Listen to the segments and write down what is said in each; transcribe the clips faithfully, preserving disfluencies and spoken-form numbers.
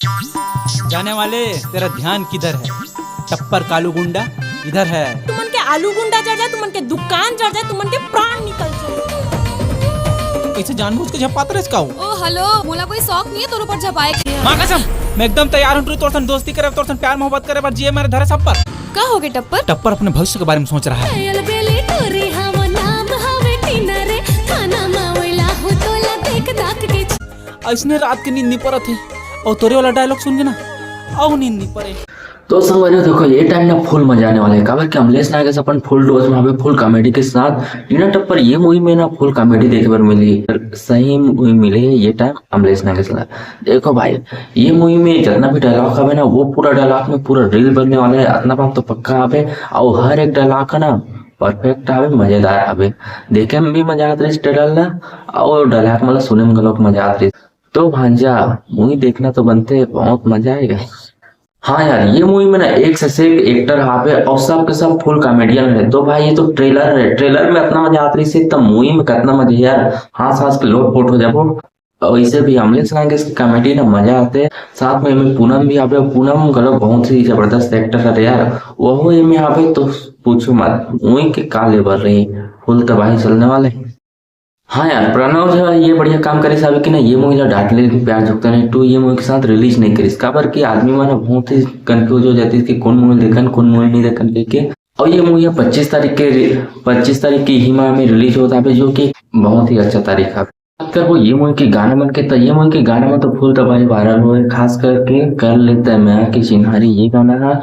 जाने वाले, तेरा ध्यान किधर है? टप्पर कालू गुंडा इधर है। तुमन के आलू गुंडा जर जाए, तुमन के दुकान जर जाए, तुमन के प्राण निकल जाए। इसे जानबूझ के झपात रहिस का वो? ओ हेलो, मोला कोई शौक नहीं है तोर ऊपर झपाए के। माँ कसम, मैं एकदम तैयार हूँ तोर सन दोस्ती करे, तोर सन प्यार मोहब्बत करे बर, जिए मरे धरे सब पर। का हो गे टप्पर? टप्पर अपने भविष्य के बारे में सोच रहा है। पायल बेली टोरी हव नाम हवे टीना रे, थाना मा वैला हो तोला देख दाख के। ऐसने रात के नींद नहीं परत है और तोरे वाला डायलॉग सुन के ना, अउ नींद नहीं परे। तो संगवारी हो, देखो, ये टाइम ना फुल मजा आने वाला है, काबर कि अमलेश नागेश अपन फुल डोज में हवे, फुल कॉमेडी के साथ। टीना टप्पर ये मूवी में ना फुल कॉमेडी देखे बर मिली, सही मूवी मिली है ये टाइम अमलेश नागेश ला। देखो भाई, ये मूवी में जितना भी डायलॉग हवे ना, वो पूरा डायलॉग में पूरा रील बनने वाला है, इतना बात तो पक्का हवे। और हर एक डायलॉग का ना परफेक्ट हवे, मजेदार हवे, देखे में भी मजा आत रहिस ट्रेलर ला, और डायलॉग मतलब सुने में घलोक मजा आत रहिस। तो भांजा, मूवी देखना तो बनते, बहुत मजा आएगा। हाँ यार, ये मूवी में ना एक से एक एक्टर हावे और सब के सब फुल कॉमेडियन है। तो भाई, ये तो ट्रेलर है, ट्रेलर में इतना मजा आत रहिस, तब मूवी में कितना मजा यार, हंस हंस के लोटपोट हो जाबो। और इसे भी अमलेश नागेश की कॉमेडी ना मजा आते, साथ में एमे पूनम भी आवे। पूनम घलो बहुत ही जबरदस्त एक्टर है यार, वो एमे आवे तो पूछो मत, मूवी के का लेवल रही, फुल तबाही चलने वाले। हाँ यार, प्रणव झा ये बढ़िया काम करे साहब कि ना, ये मूवी ला डांट ले प्यार झुकता नहीं टू ये मूवी के साथ रिलीज नहीं करिस, काबर कि आदमी मन बहुत ही कंफ्यूज हो जाती कि कौन मूवी देखन, कौन मूवी नहीं देखन कह के। और ये मूवी पच्चीस तारीख के, पच्चीस तारीख की ही माह में रिलीज होता है, जो कि बहुत ही अच्छा तारीख है। बात करबो ये मूवी के गाना मन के, तो ये मूवी के गाना मन तो फुल तबाही वायरल हुए, खास करके कर लेता है मैं की चिन्हारी ये गाना है।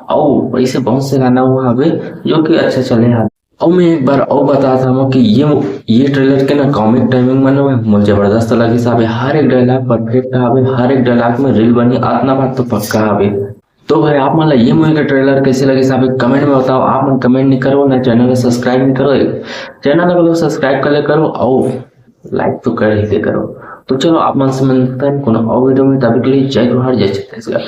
और ऐसे बहुत से गाना हुआ हवे जो कि अच्छा चले हैं। और मैं एक बार और बता था कि ये ये ट्रेलर के ना कॉमिक टाइमिंग मन में मुझे जबरदस्त लगी साहब, हर एक डायलॉग परफेक्ट हवे, हर एक डायलॉग में रील बनी, इतना बात तो पक्का हवे। तो भाई, आप मन ला ये मूवी का ट्रेलर कैसे लगे साहब, कमेंट में बताओ। आप मन कमेंट नहीं करो ना, चैनल को सब्सक्राइब नहीं करो, चैनल को सब्सक्राइब कर ले करो और लाइक तो कर ही दे करो। तो चलो, आप मन से मिलते हैं कोनो और वीडियो में, तभी के लिए जय जोहार, जय छत्तीसगढ़।